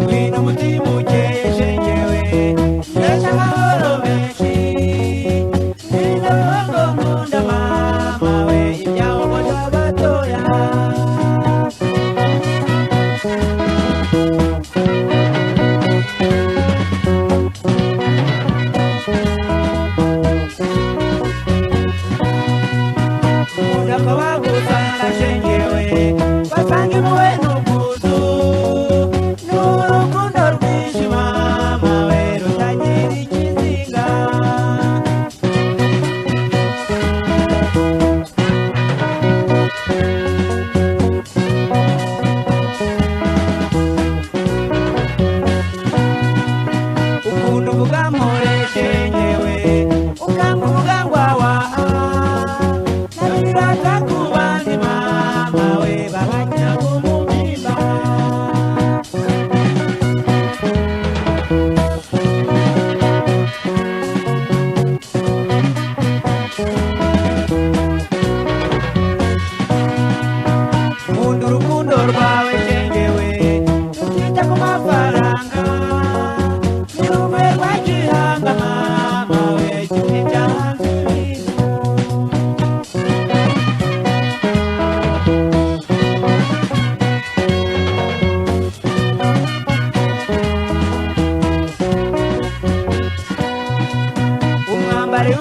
Ngwino umutima ukeye shengewe, mbese amahoro menshi. Ngwino bihogo nkunda mama we, ibyawo mbona batoya. Nkunda ko bagusanga shengewe, basanga impuhwe n'ubwuzu, n'urukundo rwinshi mama we rutagira ikizinga. Ukunda uvuga mpore shengewe, ukanga uvuga ngwawa, nabirata ku bandi mama we babakina ku mubyimba. Nkunda urukundo rwawe shengewe, rutita ku mafaranga, ni rumwe rwa gihanga mama we, kimwe cyahanze ibintu. Umwambari.